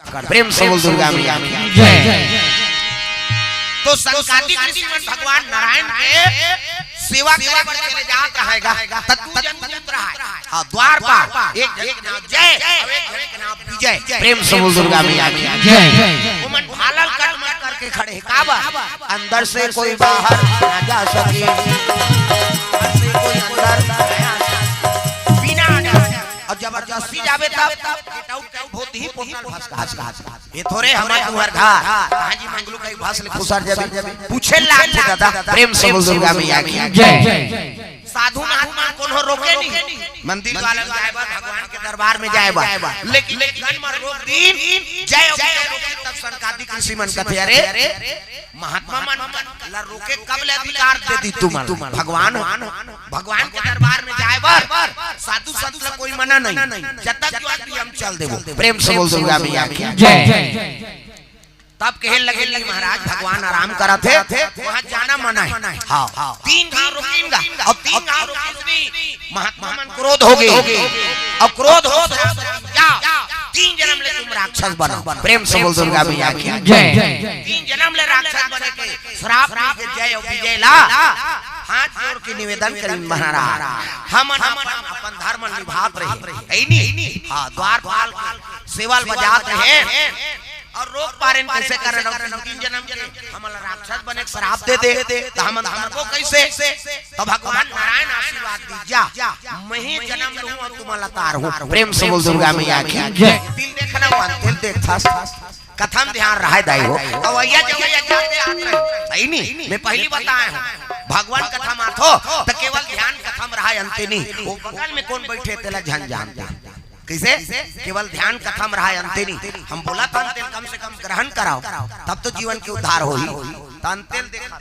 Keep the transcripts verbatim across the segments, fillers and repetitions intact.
कर। प्रेम से बोल दुर्गा मैया की जय। तो संकादिक ऋषि मन भगवान नारायण के सेवा करे बर चले जात रहेगा, त दू जन दूत रहा है। हाँ, द्वारपाल, एक जन के नाम जय, अउ एक जन के नाम विजय। प्रेम से बोल दुर्गा मैया की जय। ओमन भालल कट मत करके खड़े हे, काबर? अंदर से कोई बाहर ना जा सके, बाहर से कोई अंदर ना आ सके। बिना डर अउ जबरदस्ती जाबे तब, get out, बहुत ही पोटल भस, भस, भस। ये थोरे हमर तुंहर घर, कहाँ जी मंगलू कहीं भस ले खुसर जाबे, पूछे लाग थे दादा। प्रेम से बोल दुर्गा मैया की जय। साधु महात्मा कोनो रोके नहीं, मंदिर वाला जाए बर, भगवान के दरबार में जाए बर, लेकिन एक जन मन रोक दीन, जय अउ विजय रोके, तब संकादिक ऋषि मन कथे, अरे महात्मा मन ला रोके कब ले अधिकार दे दी तुमन? भगवान, भगवान के दरबार में जाए बर साधु संत ला कोई मना नहीं, जतक जो आदमी हम चल देबो। प्रेम से बोल दुर्गा मैया की जय। तब कहे लगे कि महाराज, भगवान आराम करत हे, वहाँ जाना मना है। हाँ, तीन घाव रोकिन गा, अउ तीन घाव रोकिन गा, महात्मा मन क्रोध हो गे, अउ क्रोध हो जा, तीन जनम ले तुम राक्षस बनो। प्रेम से बोल दुर्गा मैया की जय। तीन जनम ले राक्षस बने के श्राप मिल के जय अउ विजय ला हाथ जोड़ के निवेदन करिन महाराज, हमन अपन, अपन धर्म निभात रहे, है नी? हाँ, द्वारपाल के सेवल बजात रहे अउ रोक पारेन कइसे करन, अउ तीन जनम के हमन ला राक्षस बने के श्राप दे दे, त हमन धरबो कइसे? त भगवान नारायण आशीर्वाद दीस जा, मैं ही जनम लूं अउ तुमन ला तारहूं। प्रेम से बोल दुर्गा मैया की जय। दिल देखना हुआ, दिल देखथस। कथा म ध्यान रहय दाई हो। अवइया जवइया जाते आत रहे। सही नी? मैं पहिली बताय हंव। भगवान कथा म आथो, त केवल ध्यान कथा म रहय, अंते नी। ओ बगल में कोन बइठे, तेला झन जानते। कइसे? केवल ध्यान कथा म रहय, अंते नी। हम बोलत हन, तेला कम से कम ग्रहण कराओ, तब तो जीवन के उद्धार होही। त अंते ल देखा।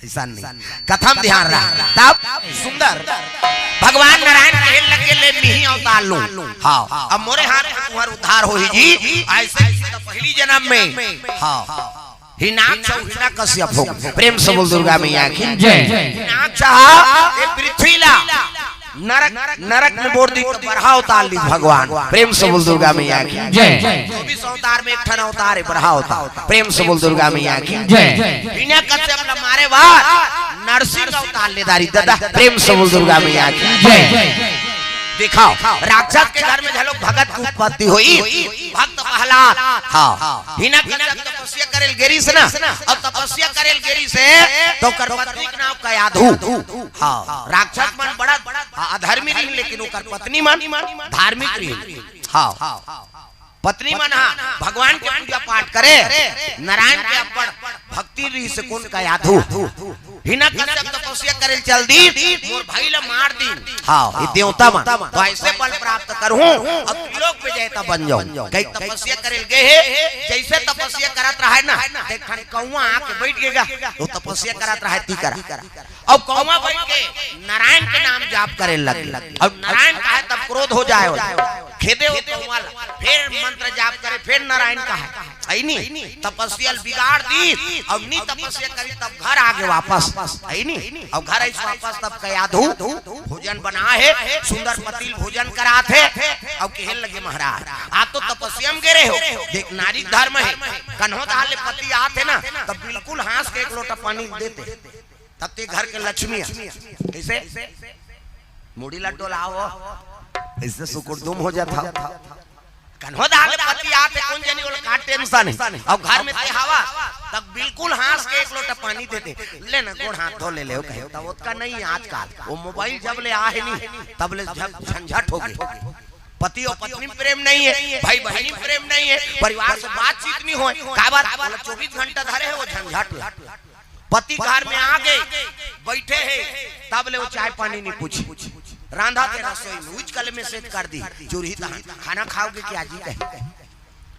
अइसन नहीं। कथा म ध्यान रहा। तब सुंदर। भगवान नारायण कहे लगे, ले मिही अवतार लूं। हाँ। अब मोरे हाथ में तुंहर उद्धार होही जी। अइसे ही तो पहिली जनम में। हाँ। हिनाक्ष अउ हिरण्यकश्यप हो। प्रेम से बोल दुर्गा मैया की जय। हिनाक्ष हा, ये पृथ्वी ला नरक, नरक में बोर दीस त बरहा अवतार लीस भगवान। प्रेम से बोल दुर्गा मैया की जय। चौबीस अवतार में एक ठन अवतार हे बरहा अवतार। प्रेम से बोल दुर्गा मैया की जय। हिरण्यकश्यप ला मारे बर नरसिंह अवतार ले डारिस दादा। प्रेम से बोल दुर्गा मैया की जय। देखाव, राक्षस के घर में घलो भगत के उत्पत्ति होइस। भक्त प्रहलाद, हाँ, हिरण्यकश्यप तपस्या करे ल गे रिहिस ना, अउ तपस्या करे ल गे रिहिस, त ओकर पत्नी के नाम कयाधु। हाँ, राक्षस मन बड़ा, हाँ, अधर्मी रहिन, लेकिन ओकर पत्नी मन धार्मिक रहिन। हाँ, पत्नी मन हा भगवान के पूजा पाठ करे, नारायण के अब्बड़ भक्ति रहिस, कोन कयाधु। हिरण्यकश्यप तपस्या करे ल चल दीस, मोर भाई ला मार दीस। हाँ, ये देवता मन। त अइसे बल प्राप्त करहूं, अउ त्रिलोक विजेता बन जाहूं। कहि तपस्या करे ल गे हे, जइसे तपस्या करत रहय ना, त एक ठन कौआ आके बइठ गे गा, त तपस्या करत रहय ती करा। अउ कौआ बइठ के नारायण के नाम जाप करे लगे। अउ नारायण कहय तब क्रोध हो जाय, खेदे ओ कौआ ला, फेर मंत्र जाप करे, फेर नारायण कहय। अइ नी, तपस्या ल बिगाड़ दीस, अउ नी तपस्या करिस तब घर आगे वापस। अइ नी, अउ घर आइस वापस तब कयाधु भोजन बनाय हे, सुंदर पति ल भोजन करात हे, अउ कहे लगे महाराज, आप तो तपस्या म गे रहे हो, देख नारी धर्म हे, कन्हो तहां ले पति आत हे ना, त बिल्कुल हाँस के एक लोटा पानी देते। तब ते घर के लक्ष्मी आ। कइसे? मुड़ी ला डोलाव, अइसे सुकुड़दुम हो जात हव। कन्हो तहां ले पति आत हे, कोन जनी ओला का tension हे। अउ घर में ते हवस, तब बिल्कुल हाँस के एक लोटा पानी देते। ले ना, गोड़ हाथ धो ले ले, कहे। तब ओतका नहीं आजकल। ओ mobile जब ले आहे नी, तब ले झ-, झंझट हो गे। पति अउ पत्नी में प्रेम नहीं हे, भाई बहिनी में प्रेम नहीं हे, परिवार से बातचीत नहीं होय। काबर? ओला चौबीस घंटा धरे हे ओ झंझट ला। पति घर में आ गे, बइठे हे, तब ले ओ चाय पानी नहीं पूछे। रांधत हे रसोई में, उहिच कले message कर दीस, चुरही तहां, "खाना खाओगे क्या जी?" कहे।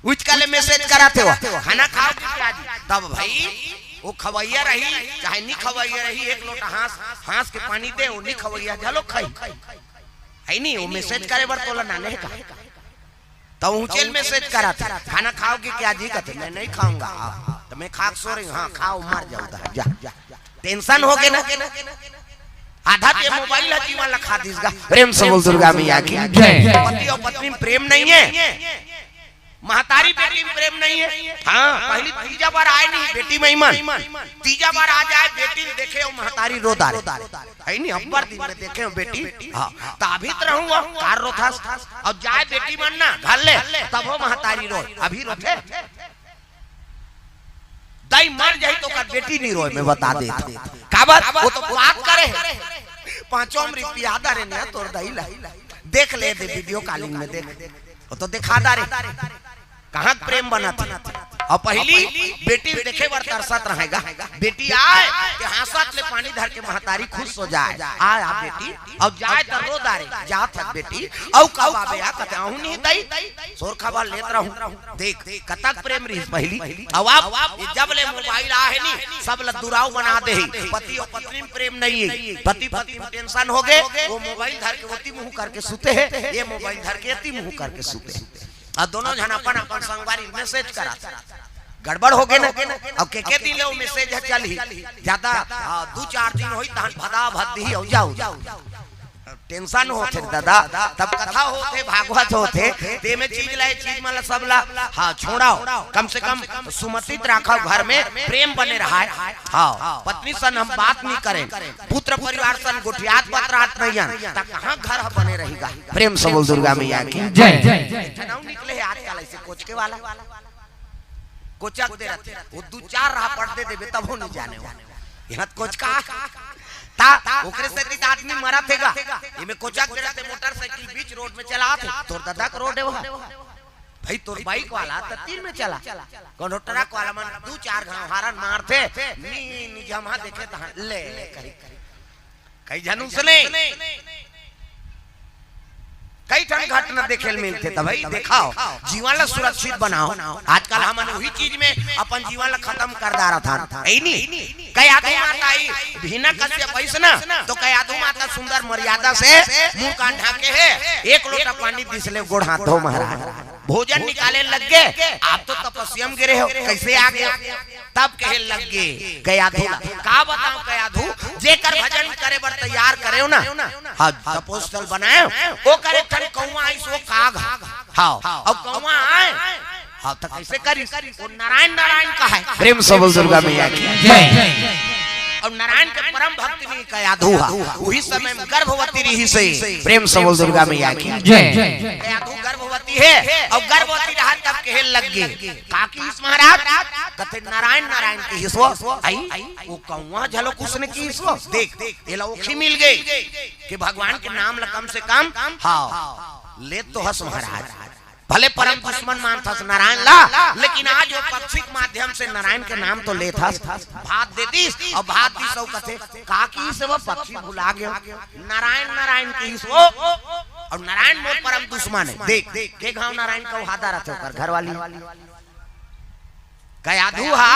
उहिच कले message करत हे ओ, "खाना खाओगे क्या जी?" तब भाई, ओ खवइया रही, चाहे नी खवइया रही, एक लोटा हाँस, हाँस के पानी दे, ओ नी खवइया घलो खाही। हे नी, ओ message करे बर तोला नाने हे का? त उहिच ल message करत हे, "खाना खाओगे क्या जी?" कथे, "मैं नहीं खाऊंगा।" त मैं खा के सो रही हूँ। "हाँ, खाओ, मर जाओ, जा।" Tension हो गे ना। आधा ते mobile ह जीवन ला खा दीस गा। प्रेम से बोल दुर्गा मैया की जय। पति अउ पत्नी में प्रेम नहीं हे, महतारी बेटी में प्रेम नहीं है। हाँ, पहली तीजा बार आए नहीं बेटी में ईमन। तीजा बार आ जाए बेटी ल देखे हो महतारी रो डारे। है नहीं, अब्बर दिन में देखे हो बेटी। हाँ, त अभी त रहूं वो कार रोथस। अउ जाए बेटी मन ना घर ले, तब हो महतारी रो। अभी रोथे। दाई मर जाही त ओकर बेटी नहीं रोए, मैं बता देत हूं। काबर? वो तो बात करे हे। पांचों में रिपिया डारे ने तोर दाई ला। देख ले दे, वीडियो कॉलिंग में देख। वो तो देखा डारे। कहाँ के प्रेम बनत हे? अउ पहली बेटी ल देखे बर तरसत रहेगा। बेटी आए त हांसत ले पानी धर के महतारी खुश हो जाए। आए आ बेटी, अउ जाए त रो डारे। जात हस बेटी, अउ कब आबे आ? कथे आहूं नहीं दाई, सोर खबर लेत रहूं। देख, कतक प्रेम रहिस पहली। अउ अब ये जब ले मोबाइल आहे नी, सब ल दुराव बना दे हे। पति अउ पत्नी में प्रेम नहीं है। पति पत्नी में टेंशन हो गे, वो मोबाइल धर के ओती मुंह करके सुते हे, ये मोबाइल धर के एती मुंह करके सुते हे। अउ दोनों झन अपन अपन संगवारी ल मैसेज करत। गड़बड़ हो गे ना। अउ के के दिन ले वो मैसेज ह चलही, जादा, हाँ, दू चार दिन होही, तहन भदा भद दिही अउ जाओ, जाओ। टेंशन होथे दादा, तब कथा होथे, भागवत होथे, ते में चीज ला, चीज मन ला, सब ला, हाँ, छोड़ाओ। कम से कम सुमतित राखव घर में, प्रेम बने रहाय। हाँ, पत्नी सन हम बात नहीं करें, पुत्र परिवार सन गोठियात पतरात नहीं हन, त कहाँ घर ह बने रहिगा? प्रेम से बोल दुर्गा मैया की जय। जय। ठन अउ निकले हे आजकल ऐसे कोचके वाला, कोचक दे रथे, वो दू चार राह पट दे देबे तभो नहीं जाने वो। यहाँ कोचका ता, ओकरे सेती त आदमी मरत हे गा। एमे कोचक दे रथे, मोटरसाइकिल बीच रोड में चलात हे, तोर दादा के रोड हे वो। भाई तोर बाइक वाला त तीन में चला, कोनो ट्रक वाला मन दू चार घाव हारन मारथे, नी, नी जमा देखे तहां ले, ले कही, कही। कई झन उसने कई ठन घटना देखे ल मिलथे। त भाई देखाओ, जीवन ला सुरक्षित बनाओ। आजकल हमन उही चीज में अपन जीवन ला खतम कर डारत हन, है नी? कयाधु माता ही हिरण्यकश्यप अइस ना, तो कयाधु माता सुंदर मर्यादा से मुंह कान ढाके हे, एक लोटा पानी दिस ले गोड़ हाथ धो महाराज। भोजन निकाले लग गे, आप तो तपस्या में गिरे हो, कैसे आ गया? तब कहे लग गे कयाधु ला, का बताओ कयाधु, जेकर भजन करे बर तैयार करे हो ना, हाँ, तपोस्थल बनाए हो, ओकर एक ठन कौवा आइस, वो काग, हाँ, अउ कौवा आए, हाँ, त कैसे करिस? वो नारायण नारायण कहाय। प्रेम से बोल दुर्गा मैया की जय। अउ नारायण के परम भक्त नी कयाधु हा, उही समय में गर्भवती रहिस हे। प्रेम से बोल दुर्गा मैया की जय। कयाधु गर्भवती हे, अउ गर्भवती रहा तब कहे लग गे, का किहिस महाराज? कथे नारायण नारायण किहिस वो। आई, वो कौवा झलो कुछ न किहिस वो। देख, एला ओखी मिल गे कि भगवान के नाम ला कम से कम, हाँ, लेत तो हस महाराज। भले परम दुश्मन मानथस नारायण ला, लेकिन आज वो पक्षी के माध्यम से नारायण के नाम तो लेथस। भात दे दिस अउ भात दिस अउ कथे, का किहिस वो पक्षी भुला गे। नारायण नारायण किहिस वो, अउ नारायण मोर परम दुश्मन हे। देख, के घाव नारायण कौवा हादा रथे ओकर घरवाली। कयाधु हा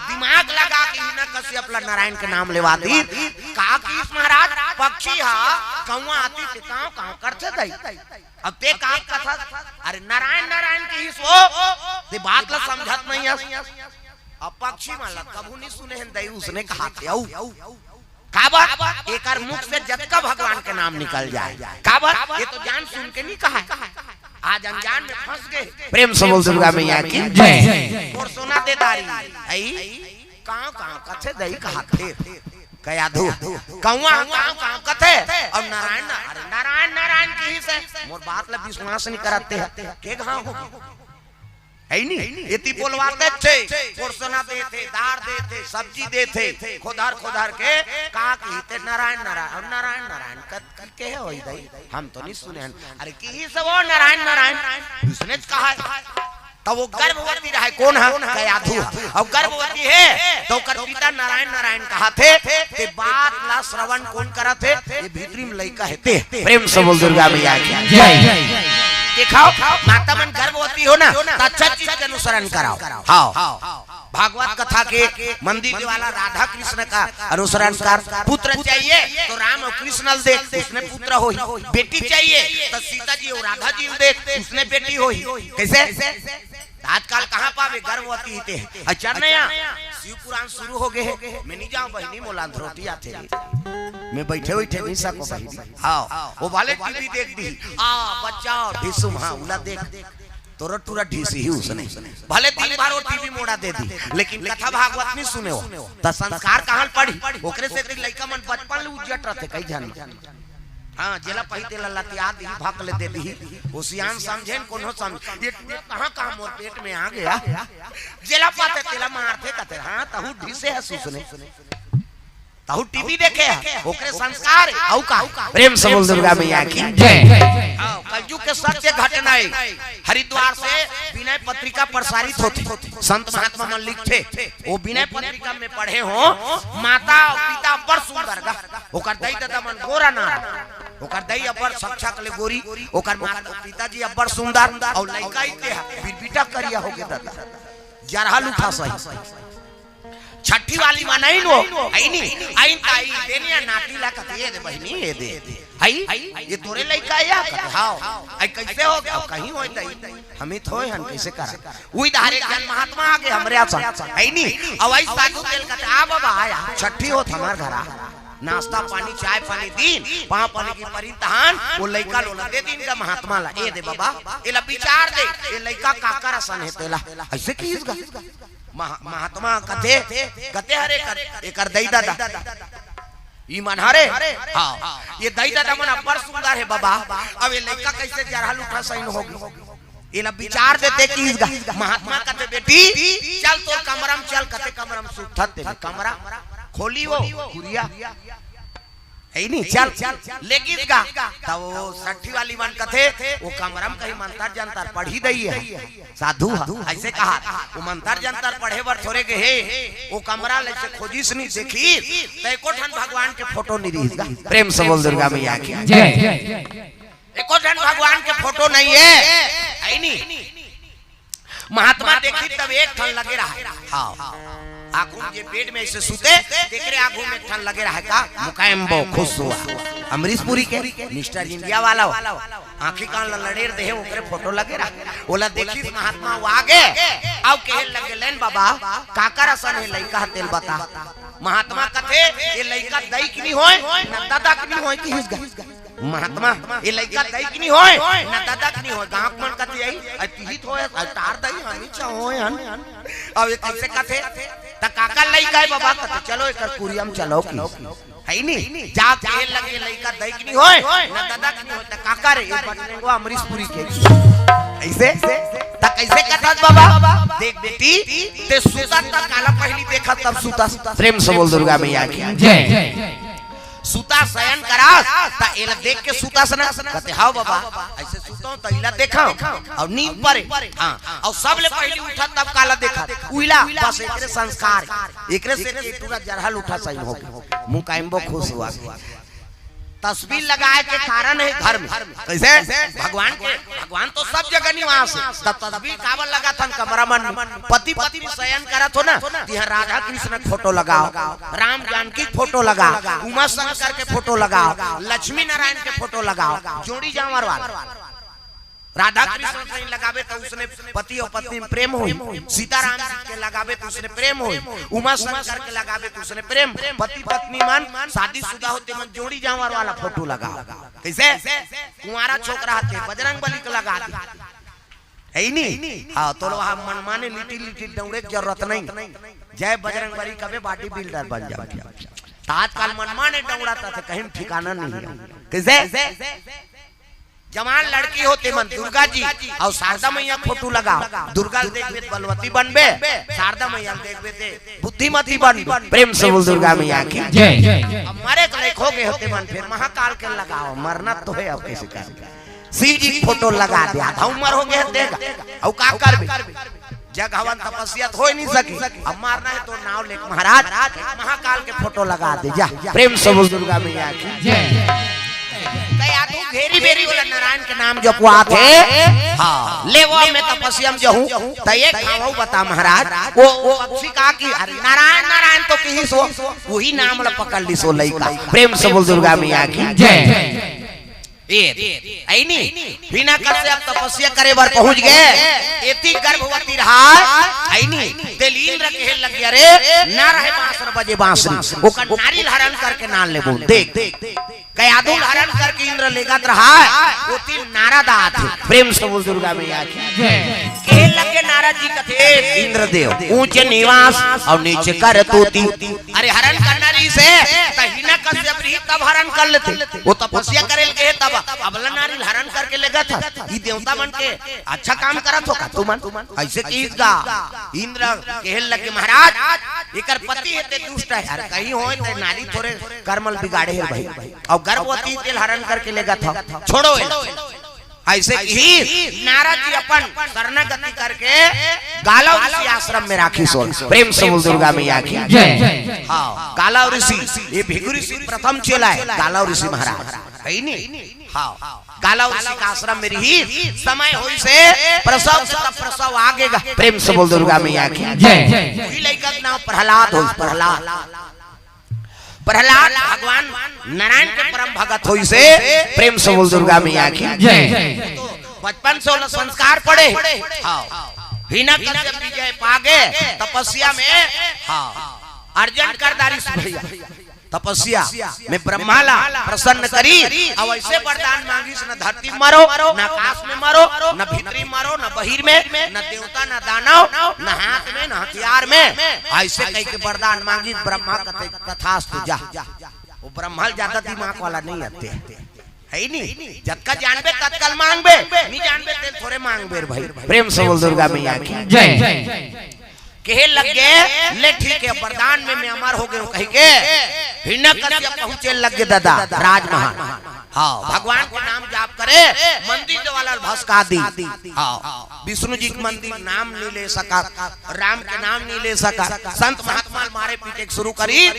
दिमाग लगा के हिरण्यकश्यप ला नारायण के नाम लेवा दिस। का किहिस महाराज? पक्षी हा कौवा आतिस ते कांव कांव करथे दाई। अब ते का कथस? अरे नारायण नारायण किहिस वो, ते बात ला समझत नहीं हस। अब पक्षी मन ला कभू नहीं सुने हन दाई, उसने कहाथे अउ काबर? एकर मुख से जतका भगवान के नाम निकल जाए। काबर? ये तो जान सुन के नहीं कहाय। आज अनजान में फंस गे। प्रेम से बोल दुर्गा मैया की जय। मोर सोना दे डारिस। आई, कांव कांव कथे दाई कहाथे। कयाधु, कौवा कांव कांव कथे, अउ नारायण ना-, अरे नारायण नारायण किहिस हे। मोर बात ला विश्वास नहीं करत हे। के घाव हो? है नी? एती बोलवाथे, मोर सोना देथे, दार देथे, सब्जी देथे, खोदर खोदर के, का किहिथे नारायण नारायण, अउ नारायण नारायण कथे के होही दाई, हम तो नहीं सुने हन। अरे किहिस वो नारायण नारायण, उसने कहा। त वो गर्भवती रहे, कोन हा? कयाधु हा। अउ गर्भवती हे, त ओकर पिता नारायण नारायण कहाथे, ते बात ला श्रवण कोन करत हे? ये भीतरी में लइका हे ते। प्रेम से बोल दुर्गा मैया की जय। देखाओ, माता मन गर्भवती हो ना, त अच्छा चीज के अनुसरण कराओ। हाँ, भागवत कथा के मंदिर के वाला राधा कृष्ण का अनुसरण कर। पुत्र चाहिए तो राम अउ कृष्ण ल देख, उसने पुत्र होही। बेटी चाहिए तो सीता जी अउ राधा जी ल देख, उसने बेटी होही। कैसे? आजकल कहाँ पाबे गर्भवती ही ते? अच्छा नया शिव पुराण शुरू हो गे हे। मैं नहीं जाऊं बहिनी, मोला अंधरोटी आथे रे। मैं बैठे बैठे नहीं सको बहिनी। हाँ, वो वाले टीवी देख दी। आ, बच्चा, भीष्म, हाँ, उला देख। तोर टूरा ढीसी ही उसने। भले दिन भर वो टीवी मोड़ा दे दी, लेकिन कथा भागवत नहीं सुने हो, त संस्कार कहाँ पड़ी? ओकरे सेती लइका मन बचपन ले उज्जट रथे, कई झन। हाँ, जेला पाही तेला लतिया दी, भक ले दे दी। वो सियान समझे न, कोनो समझ। ये टूरा कहाँ कहाँ मोर पेट में आ गया। जेला पाथे तेला मारथे कथे, हाँ, तहू ढीसे हस उसने। तहू टीवी देखे हे, ओकरे संस्कार हे, अउ का? प्रेम से बोल दुर्गा मैया की जय। हाँ, कलयुग के सत्य घटना हे। हरिद्वार से विनय पत्रिका प्रसारित होथे, संत महात्मा मन लिखथे, वो विनय पत्रिका में पढ़े हो, माता अउ पिता अब्बड़ सुंदर गा, ओकर दई ददा मन गोरा नारा, ओकर दई अब्बड़ साक्षात ले गोरी, ओकर माता पिताजी अब्बड़ सुंदर, अउ लइका इते हे, बिरबिटा करिया होगे ददा, जरहा लुठा सही। छट्ठी वाली मन आइन वो, आइन, आइन त ई देनिया नाती ला कथे, "ये दे बहिनी, ये दे।" "हई, ये तोरे लइका हे या?" कथे, "हाव।" "अई कइसे होगे?" "कहीं होय दई, हम ही थोय हन, कइसे करा?" उही डहर एक झन महात्मा आगे हमरे असन, आइन, अउ अइस साधु तेला कथे, "आ बाबा, आ, आ, छट्ठी होत हमर घर आ।" नास्ता पानी, चाय पानी दीन, पाँव परे के परिन तहान, वो लइका ल ओला दे दीन गा महात्मा ला, "ए दे बाबा, एला बिचार दे, ये लइका काकर असन हे तेला।" अइसे किहिस गा। महा-, महात्मा कथे, कथे हरे कर, एकर दई ददा। ई मन हरे? हाँ। ये दई ददा मन अब्बड़ सुंदर हे बाबा। अब ये लइका कइसे जरहा लुठा सही होगे? एला बिचार दे ते किहिस गा। महात्मा कथे, "बेटी, चल तोर कमरा म चल।" कथे, "कमरा म सुतथे?" कमरा खोली वो, कुरिया। हे नहीं, चल, लेगिस गा। त वो छट्ठी वाली मन कथे, "वो कमरा म कहीं मंतर जंतर पढ़ही दई हे।" साधु ह, अइसे कहा, "वो मंतर जंतर पढ़े बर थोरे गे हे, वो कमरा ल अइसे खोजिस नहीं देखिस, त एको ठन भगवान के फोटो नहीं रिहिस गा।" प्रेम से बोल दुर्गा मैया की जय। एको ठन भगवान के फोटो नहीं हे, हे नहीं? महात्मा देखिस तब एक ठन लगे रहय। हाँ। आगू म जे बेड में अइसे सुते, तेकरे आगू में एक ठन लगे रहय का? मुकायम्बो खुसुआ। अमरीश पुरी के, मिस्टर इंडिया वाला हो। आँखी कान ल लड़ेर देहे, ओकरे फोटो लगे रहय। ओला देखिस महात्मा, वो आगे, अउ कहे लगे, "लेन बाबा, काकर असन हे लइका ह तेला बता।" महात्मा कथे, "ये लइका दई के नहीं होय, न ददा के नहीं होय," किहिस गा। महात्मा, "ये लइका दई के नहीं होय, न ददा के नहीं होय।" गाँव के मन कथे, "अई, अई तिही तो होय, अई तार दई, हम ही च होय हन।" अब ये कइसे कथे? "त काकर लइका हे बाबा?" कथे, "चलो, एकर कुरिया म चलो कि।" हे नहीं? जाके कहे लगे, "ये लइका दई के नहीं होय, न ददा के नहीं होय, त काकर हे?" ये बटलेंगो अमरीश पुरी के। अइसे? त कइसे कथस बाबा? देख बेटी, ते सुतस त काला पहिली देखस तब सुतस। प्रेम से बोल दुर्गा मैया की जय। सुतस, शयन करस, त एला देख के सुतस ना? कथे, "हाव बाबा, अइसे सुतों त एला देखों, अउ नींद परे।" हाँ, अउ सबले पहिली उठस तब काला देखस? उइला, बस एकरे संस्कार, एकरे से ए टूरा जरहा लुठा सही होगे। मुकायम्बो खुसुआ। तस्वीर लगाय के कारण हे घर में। कइसे? भगवान के, भगवान तो सब जगह निवास हे। त तस्वीर काबर लगाथन कमरा मन में? पति पत्नी शयन करत हो ना, तिहाँ राधा कृष्ण के फोटो लगाव, राम जानकी के फोटो लगाव, उमा शंकर के फोटो लगाव, लक्ष्मी नारायण के फोटो लगाव, जोड़ी जांवर वाला। राधा कृष्ण सही लगाबे त उसने पति अउ पत्नी में प्रेम होही, सीताराम जी के लगाबे त उसने प्रेम होही, उमा शंकर के लगाबे त उसने प्रेम, पति पत्नी मन शादीशुदा हो ते मन जोड़ी जांवर वाला फोटो लगाव। कइसे? कुंवारा छोकरा हे ते बजरंग बली के लगा दे। हे नहीं? हाँ, तोला वहाँ मनमाने लिटिल लिटिल दौड़े के जरूरत नहीं। जय बजरंग बली कबे body builder बन जाबे। त आजकल मनमाने दौड़त हे, कहीं ठिकाना नहीं हे। कइसे? जवान लड़की हो ते मन दुर्गा जी अउ शारदा मैया फोटो लगाव। दुर्गा ल देखबे त बलवती बनबे, शारदा मैया ल देखबे ते बुद्धिमती बनबे। प्रेम से बोल दुर्गा मैया की जय। अब मरे के लायक हो गे हो ते मन, फेर महाकाल के लगाव, मरना तो हे, अब कइसे करबे? शिव जी के फोटो लगा दे, आधा उमर हो गे हे तेला, अउ का करबे? जग हवन तपस्या त होय नहीं सके। अब मरना हे त नाव लेके महाराज महाकाल के फोटो लगा दे जा। प्रेम से बोल दुर्गा मैया की जय। कई आदमी घेरी बेरी ओला नारायण के नाम जपवाथे। हाँ, लेवा में तपस्या में जहूँ, त एक घाव बता महाराज, वो, वो पक्षी का कि अरे नारायण, नारायण तो किहिस वो, उही नाम ला पकड़ लिस वो लइका। प्रेम से बोल दुर्गा मैया की जय। ए, अइनी, हिरण्यकश्यप तपस्या करे बर पहुंच गे, एती गर्भवती रहय, अइनी, तेला इंद्र कहे लगे, "अरे, ना रहे बांस न बजे बांसुरी, ओकर नारी ल हरण करके ना लेबो।" देख, देख, ए आदुल हरण करके इंद्र लेगत रहा है, ओती नारद आथे। प्रेम से बोल दुर्गा मैया की। जय। कहे लगे नारद जी कथे, इंद्रदेव ऊंचे निवास और नीचे कर तोती। अरे हरण करना रहिसे, त हिरण्यकश्यप रही तब हरण कर लेते। वो तपस्या करे लगे तब अबला नारी हरण करके लेगत हे। ई देवता मन के अच्छा काम करत हो का तुमन? ऐसे कहिस गा। इंद्र कहे लगे महाराज, एकर पति हे ते दुष्ट हे यार, कहीं होय ते नारी थोरे कर्मल बिगाड़े हे भाई। अउ गर्भवती तेला हरण करके लेगत हे, छोड़ो एला। ऐसे ही नारद जी अपन शरणागति करके गालव ऋषि आश्रम में राखिस ओला। प्रेम से बोल दुर्गा मैया की। जय। हाँ, गालव ऋषि, ये भृगु ऋषि प्रथम चेला हे, गालव ऋषि महाराज, हे नी? हाँ, गालव ऋषि के आश्रम में रहिस, समय होइसे प्रसव के, तब प्रसव आगे गा। प्रेम से बोल दुर्गा मैया की। जय। वही लइका के नाम प्रहलाद होइस, प्रहलाद। प्रहलाद भगवान नारायण के परम भगत होइसे। प्रेम से बोल दुर्गा मैया की। जय। बचपन से ओला संस्कार पड़े। हाँ। हिरण्यकश्यप विजय पागे तपस्या में। हाँ। अर्जन कर डारिस भैया। तपस्या में ब्रह्मा ला प्रसन्न करिस, अउ ऐसे वरदान मांगिस, न धरती में मरो, न आकाश में मरो, न भीतरी में मरो, न बहिर में, न देवता, न दानव, न हाथ में, न हथियार में। ऐसे कहिके वरदान मांगिस, ब्रह्मा कथे, "तथास्तु, जा।" वो ब्रह्मा ज्यादा दिमाग वाला नहीं आते, हे नी? जतका जानबे ततका ल मांगबे, नहीं जानबे ते थोरे मांगबे रे भाई। प्रेम से बोल दुर्गा मैया की। जय। कहे लगे, "ले ठीक हे, वरदान में मैं अमर हो गेंव," कहिके हिरण्यकश्यप पहुंचे लगे दादा राजमहल। हाँ, भगवान के नाम जाप करे, मंदिर वाला भसका दिस। हाँ, विष्णु जी के मंदिर, नाम नहीं ले सकत, राम के नाम नहीं ले सकत, संत महात्मा मारे पीटे के शुरू करिस,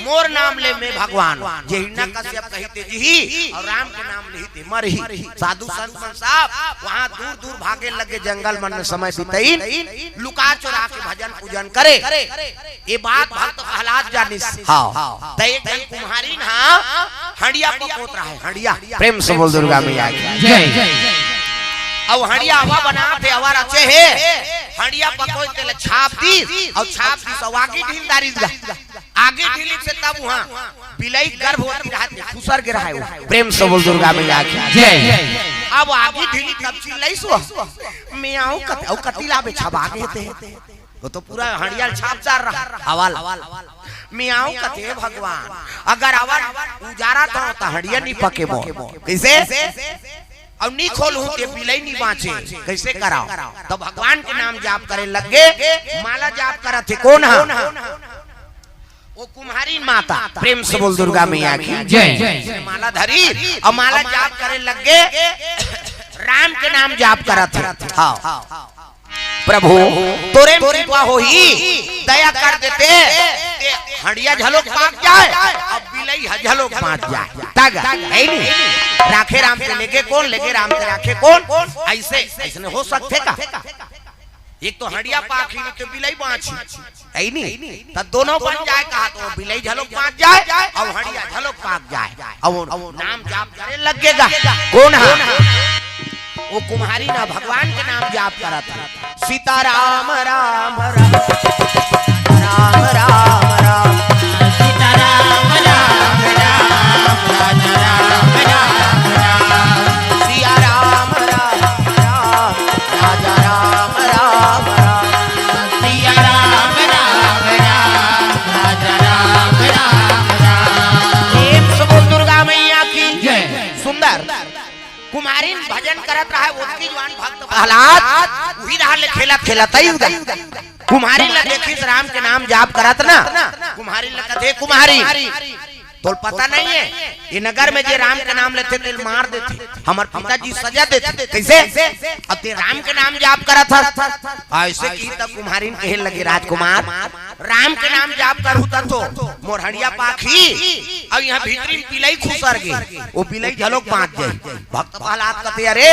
"मोर नाम ले, मैं भगवान।" जे हिरण्यकश्यप कही ते जीही अउ राम के नाम लिही ते मरही। साधु संत मन सब वहां दूर दूर भागे लगे, जंगल मन में समय बिताइन, लुका चुरा के भजन पूजन करे। ये बात भक्त प्रहलाद जानिस। हाँ। त एक झन कुम्हारिन हा हंडिया पकोत रहे, हंडिया। प्रेम से बोल दुर्गा मैया की। जय। अउ हंडिया अवा बनाथे, अवा रचे हे, हंडिया पकोय तेला छाप दिस, अउ छाप दिस, अउ आगी ढील डारिस गा। आगी ढीलिस हे तब उहां बिलई गर्भवती रहत हे, खुसर गे रहे वो। प्रेम से बोल दुर्गा मैया की। जय। अब आगी ढीलिस तब चिल्लाइस वो, "म्याऊं कत-, अउ कति लाबे छबा गे ते।" वो तो पूरा हंडिया ल छाप डार रहा, हवा ल। "म्याऊं कथे भगवान, अगर अवा ल उजारत हंव त हंडिया नहीं पके मोर।" कइसे? अउ नी खोलहूं ते बिलई नी बांचे, कइसे करंव? त भगवान के नाम जाप करे लगे, माला जाप करत हे कोन हा? वो कुम्हारिन माता। प्रेम से बोल दुर्गा मैया की। जय। माला धरिस अउ माला जाप करे लगे, राम के नाम जाप करत हे। हाँ। "प्रभु, तोरे म कृपा होही, दया कर देते, ते हंडिया झलोक पाक जाय, अउ बिलई ह झलोक बांच जाय।" तग, हे नी? राखे राम ते लेगे कोन, लेगे राम ते राखे कोन? ऐसे, ऐसने हो सकथे का? एक तो हंडिया पाकही, एक तो बिलई बांचही, हे नी? त दोनों बन जाय कहा, त बिलई झलोक बांच जाय, अउ हंडिया झलोक पाक जाय, अउ नाम जाप करे लगे गा। कोन हा? वो कुम्हारिन हा भगवान के नाम जाप करत हे, "सीता राम राम राम, राम राम राम, सीता राम राम राम, राजा राम राम राम, सिया राम राम राम, राजा राम राम राम, सिया राम राम राम, राजा राम राम राम।" प्रेम से बोल दुर्गा मैया की। जय। सुंदर कुम्हारिन भजन करत रहे, ओतकी जुवान भक्त प्रहलाद उही डहर ले खेलत खेलत आइस गा। कुम्हारिन ला देखिस राम के नाम जाप करत ना, कुम्हारिन ला कथे, "कुम्हारिन, तोला पता नहीं हे, ये नगर में जे राम के नाम लेथे, तेला मार देथे, हमर पिताजी सजा देथे।" कइसे? "अब ते राम के नाम जाप करत हस।" ऐसे कहिस त कुम्हारिन कहे लगे, "राजकुमार, राम के नाम जाप करहूं त तो मोर हंडिया पाकही, अउ इहां भीतरी म बिलई खुसर गे, वो बिलई झलोक बांच जाय।" भक्त प्रहलाद कथे, "अरे,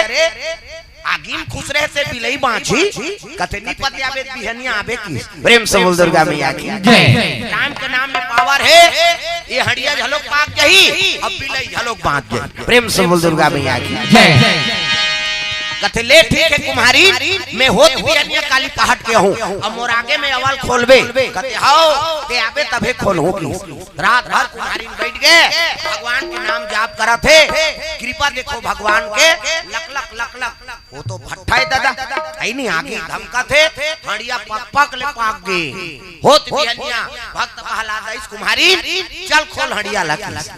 आगी म खुसरे से बिलई बांचही?" कथे, "नी पतियाबे त बिहनिया आबे किहिस।" प्रेम से बोल दुर्गा मैया की। जय। राम के नाम में पावर हे, ये हंडिया झलोक पाक जाही, अउ बिलई झलोक बांच जाही। प्रेम से बोल दुर्गा मैया की। जय। कथे, "ले ठीक हे कुम्हारिन, मैं होत बिहनिया काली पहाट के आहूं, अब मोर आगे में अवल खोलबे?" कथे, "हव, ते आबे तभे खोलहूं" कहिस। रात भर कुम्हारिन बइठ गे, भगवान के नाम जाप करत हे, कृपा देखो भगवान के, लक लक लक लक। वो तो भट्ठा हे ददा, हे नहीं, आगी धमकत हे, हंड़िया पक पक ले पाक गे। होत बिहनिया भक्त प्रहलाद आइस, "कुम्हारिन, चल खोल हंड़िया ला" कहिस।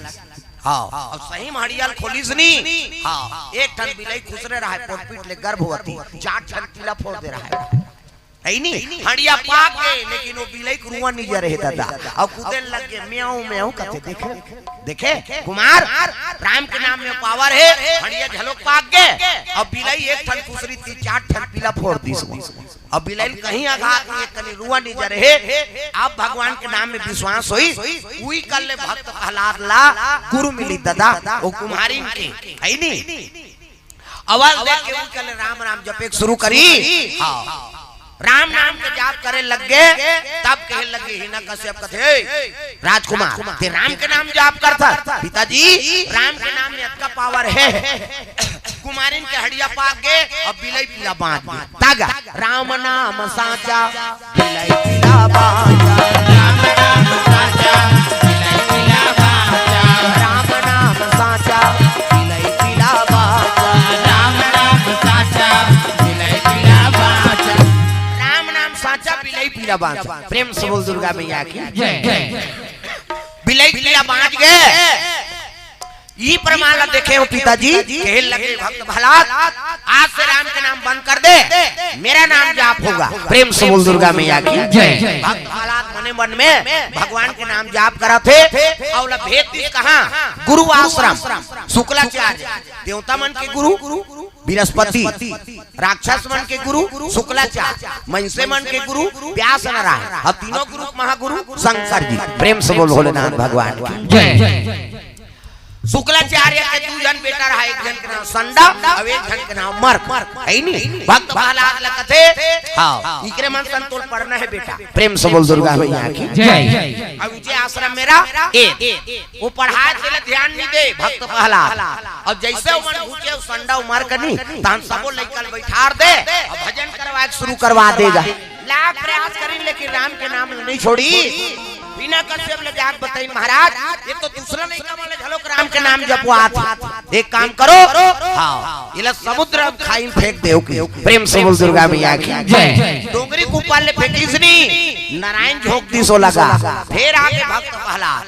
हाँ, अब सही में हंड़िया ल खोलिस नी। हाँ, एक ठन बिलई खुसरे रहय, पोटपीट ले गर्भवती, चार ठन पीला फोर दे रहय। हे नी? हंड़िया पाक गे, लेकिन वो बिलई के रुआ निजर हे ददा। अउ कूदे लग गे, म्याऊं, म्याऊं कथे, देखे? देखे? कुमार, राम के नाम में पावर हे, हंड़िया घलोक पाक गे, अउ बिलई एक ठन खुसरी तीन चार ठन पीला फोर दिस। अब बिलई ल कहीं आघात नहीं, कनी रुआ निजर हे। अब भगवान के नाम में विश्वास होइस, उही कल ले भक्त प्रहलाद ला गुरु मिलिस ददा, वो कुम्हारिन के, हे नी? अवल देख के उही कल ले राम नाम जपे के शुरू करिस। हाँ। राम नाम के जाप करे लग गे, तब कहे लग गे हिरण्यकश्यप कथे, "ए, राजकुमार, ते राम के नाम जाप करथस?" "पिताजी, राम के नाम में अतका पावर हे।" कुम्हारिन के हंड़िया पाक गे, अब बिलई पीला बांच गे। तागा, "राम नाम सांचा, बिलई पीला बांचा।" राम नाम सांचा, बिलई पीला बांचा। राम नाम सांचा, बिलई पीला बांचा। राम नाम सांचा, बिलई पीला बांचा। राम नाम सांचा, बिलई पीला बांचा। प्रेम से बोल दुर्गा मैया की। जय। बिलई पीला बांच गे। इही प्रमाण ला देखे हो पिताजी, कहे लगे भक्त प्रहलाद, "आज से राम के नाम बंद कर दे, मेरा नाम जाप होगा।" प्रेम से बोल दुर्गा मैया की जय। भक्त प्रहलाद मने मन में भगवान के नाम जाप करत हे, अउ ला भेज दिस कहाँ? गुरु आश्रम, शुक्लाचार्य, देवता मन के गुरु, बृहस्पति, राक्षस मन के गुरु शुक्लाचार्य, मइनसे मन के गुरु व्यास नारायण, अउ तीनों गुरु महागुरु शंकर जी। प्रेम से बोल भोलेनाथ भगवान की। जय। शुक्लाचार्य के दू झन बेटा रहय, एक झन के नाम संडा अउ एक झन के नाम मर्क, हे नी? भक्त प्रहलाद ला कथे, हाँ, इकरे मन सन तोर पढ़ना हे बेटा। प्रेम से बोल दुर्गा मैया की। जय। अउ उचे आश्रम में रह, ए, वो पढ़ाय तेला ध्यान नहीं दे भक्त प्रहलाद। अउ जइसे ओमन घुसे, वो संडा अउ मर्क नी, तहन सबो लइका ल बइठार दे, अउ भजन करवाय के शुरू करवा देगा। लाख प्रयास करिन, लेकिन राम के नाम ल नहीं छोड़ी। हिरण्यकश्यप ल जाके बताइन, "महाराज, ये तो दूसरा लइका मन ल घलोक राम के नाम जपवात हे। एक काम करो, हाँ, एला समुद्र अउ खाई म फेंक देव" कहिस। प्रेम से बोल दुर्गा मैया की जय। डोंगरी के ऊपर ले फेंकिस नी, नारायण झोंक दिस ओ लगा। फेर आगे भक्त प्रहलाद।